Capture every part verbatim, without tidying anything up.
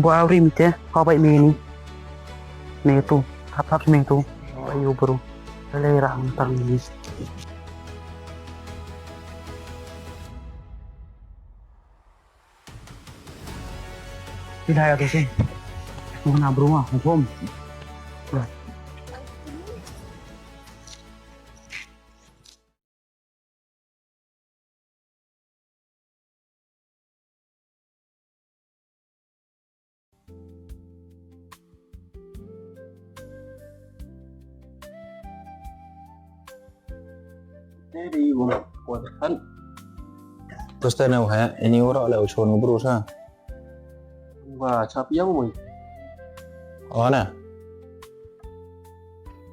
Bo awri mi te, ko bai me ni. Me tu, hap hap me tu. Bai u bru. Lei ra mantang ni. Pidai atu si. Mo na bru ma, home. Te di won ko han. Terus te nau ha, ini ora le u chon bru sa. Wa chap yang mo. Ona.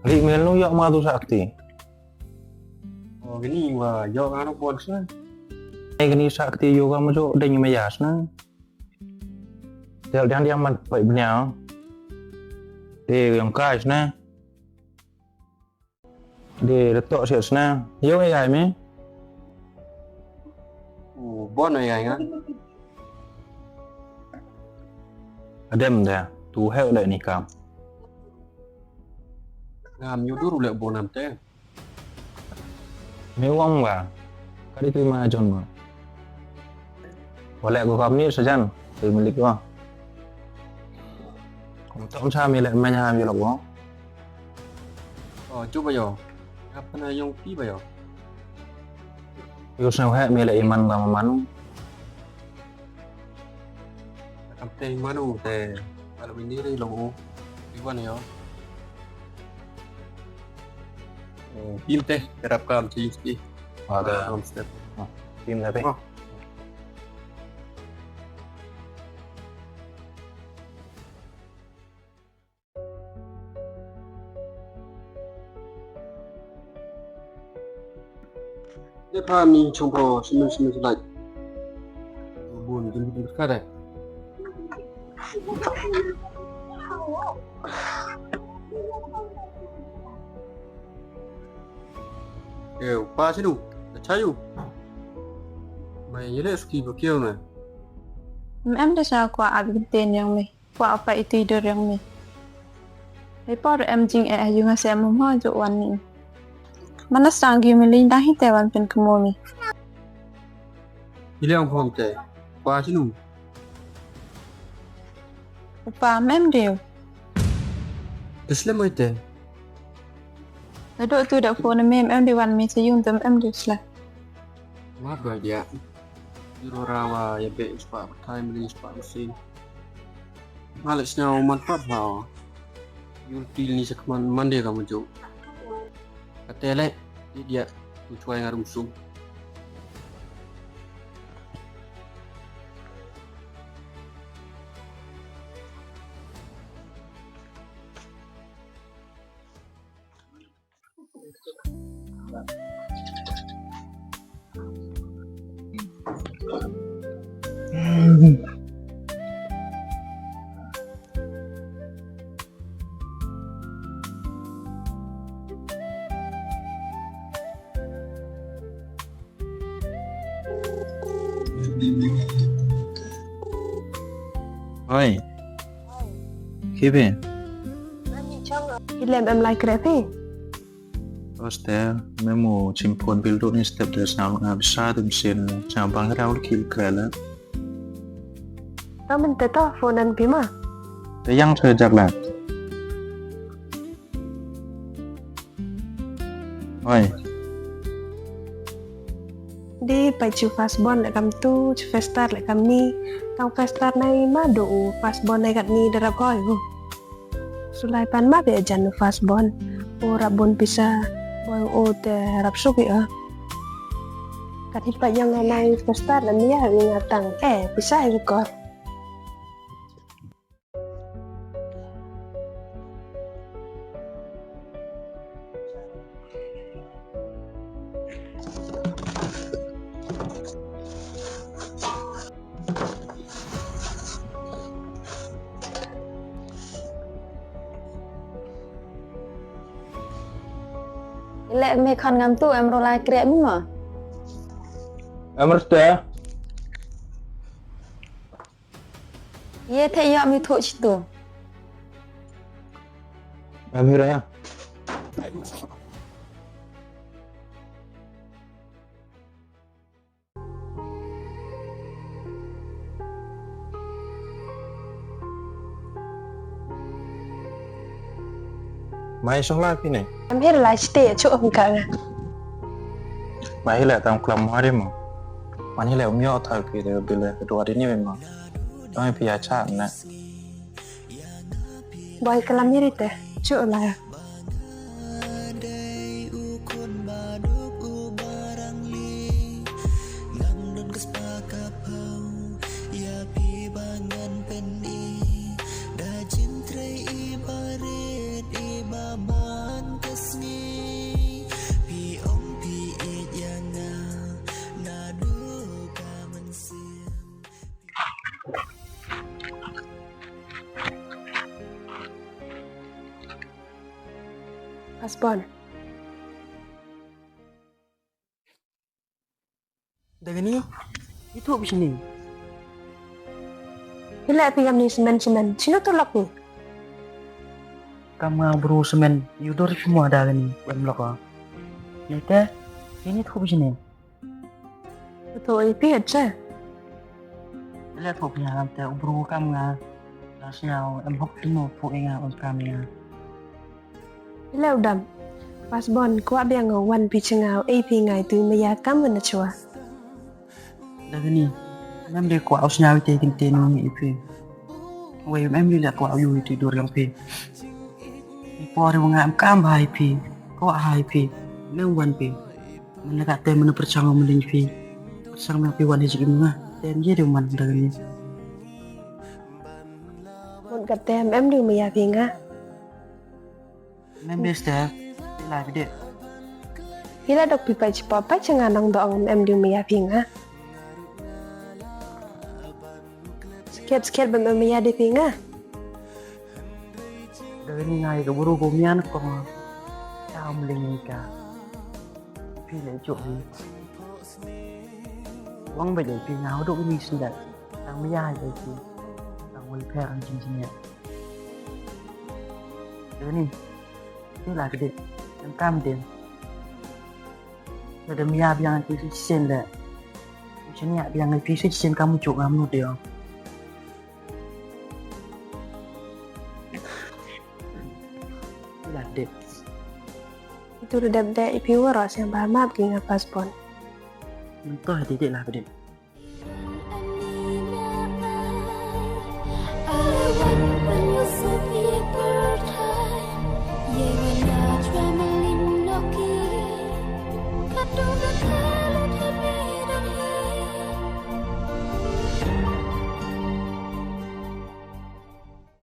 Li mel nu yok ma tu sakti. Oh, gini wa yok anu bon sa. Eh, gini sakti yoga mo jo deng me yas na. Del diang diang man pai bniaw. Di yong kai sna. Di retok siat sna. Yong ai ai mi. Oh, bon ai ai nga. Adem da. Tu heu le ni kam. Ngam yudur le bon am te. Me wang wa. Kari tu ma jon ma. Wale ko kap ni sajan. Tu milik wa. Kom tom sa mi le ma nya mi lok wa. Oh, cuba yo. Apa na yong pi ba yo? Yo sa he mi le iman ga man. Kam te manu te, kalau ini ri lo, iwan yo. Pim te, terap kam ci ci. Ada. Kam step. Pim te. Oh. Te pha mi chong pro, simen simen like. Bun, bun, bun, kada. Eh, pa sinu, chayu. Mai yele ski ba kiu na. Em da sa kwa abi ten yang ni. Kwah apa itu i dur yong mi. Hei por em jing eh ha yung ha sem mo jo wan ni. Mana sang gi mi ling dang hi te wan pen kemo mi. Ili ong hom te. Kwah sinu. Upa mem deu. Tesle mo ite. Lado tu da phone mem em de wan mi se yung tem em de sla. Wah, gua dia. Juro rawa ya be ispa batai meli ispa mesin. Malik snya man pat ha. Yul til ni sak man mande ka mujuk. Katele dia tu cuai ngarum sung. Oi. Kibe. Ilem em lai kreh phi. Hostel, memu chimpon bil dot ni step des na nga bisa dem sin cha bang rau kil kreh la. Tamen te to phone an phi ma. Te yang che jak la. Oi. Di pai chu fast bon le kam tu, chu festar le kam ni. Tang festar nai ma do u fast bon nai kat ni darap hoi u. Sulai pan ma be jan u fast bon. U rap bon pisa. Boi u te rap suk i a. Kat hi pa yang nai festar le mi ya u nga tang. Eh, pisa i kor. Ile me khon ngam tu em ro lai kreh mi mo. Em reste. Ye the yoh mi thoh chitu. Am hi ra ya. Mai song la phi ne. Am hi la chite chu um ka nga. Mai hi la tam klam ma de mo. Man hi la um yoh tha ki de bile du adi ni mo. Doi phi ya cha na. Boi klam hi te chu la. Asbon. Dagani, itu bisini. Ila piyam ni semen semen, sino tu laku? Kam nga bru semen, yu dor semua dagani, em loko. Nete, ini tu bisini. Tu ipi aja. Ila tu piyam te bru kam nga, la sñiaw, em hok timo pu inga on kam nga. Hello dam. Pas bon, kwah biang o wan phi cha nga, ei phi ngai tu maya kam na chwa. Dagani, ngam de kwah o sñiaw te kin te nung i phi. Wei em li la kwah o yu ti dur yang phi. Por ngam kam bai phi, kwah hai phi, nang wan phi. Mana ka te mana perchang o mending phi. Perchang nang phi wan hi jik nga. Te ye de man dagani. Mun ka te em de maya phi nga. Mem bes te, ila bide. Ila dok pi pai chipa pai changa nang dong em du maya phi nga. Sket sket bem em maya de phi nga. Dagani ngai ka buru ko mian ko. Chao mling ka. Phi le chok ni. Wang ba jai phi nga dok ni sinda. Tang maya jai phi. Tang wal pher ang jin jin ya. Dagani. Ila bide. Tang kam de. Lada maya biang phi shisien le. Shisien ya biang phi shisien kam chok ngam nu de. Ila de. Itu de dep de i phi waro siang ba map ki nga pas bon. Nto hadi de la de.